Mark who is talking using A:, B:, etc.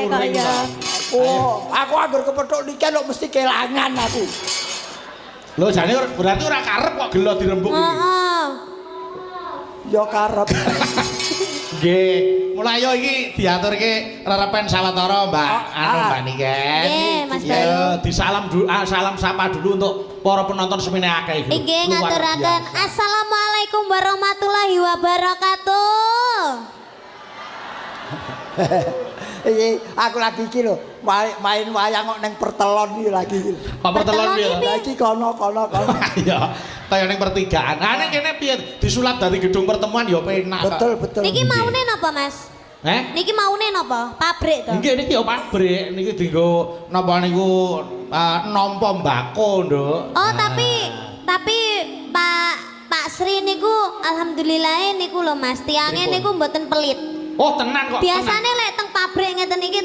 A: Uring
B: kok ya.
A: ta.
C: Oh, aku anggar kepethuk Niken kok mesti kelangan aku.
A: Lho, jane berarti ora karep kok gelo dirembuk iki.
B: Heeh.
C: Ya karep.
A: Nggih, mulai yo iki diaturke rerepen sawetara, Mbak.
C: Ah,
A: Anu
C: ah.
A: Mbak Niken.
B: Nggih, Mas
A: Ya,
B: Bayu.
A: disalam dulu, ah, salam sapa dulu untuk para penonton semene akeh iki.
B: Nggih,
A: Luar
B: ngaturaken
A: biasa.
B: Assalamualaikum warahmatullahi wabarakatuh.
C: Iki aku lagi iki lho, main wayang kok ning pertelon iki lagi iki.
A: Kok pertelon
B: Pertelon
A: piye?
B: iki?
C: Lah iki kono kono kono.
A: Iya, kaya ning pertigaan. Ah, ning kene piye? Disulap dari gedung pertemuan ya penak kok.
C: Betul, betul.
B: Niki maune napa, Mas?
A: Eh?
B: Niki maune napa? Pabrik to?
A: Nggih, niki ya pabrik, niki dienggo napa niku nampa mbako, Nduk.
B: Oh, tapi Pak Pak Sri niku alhamdulillah niku lho, Mas, tiange
A: Pripun?
B: niku mboten pelit.
A: Oh, tenan kok.
B: Biasane lek teng pabrik ngeten iki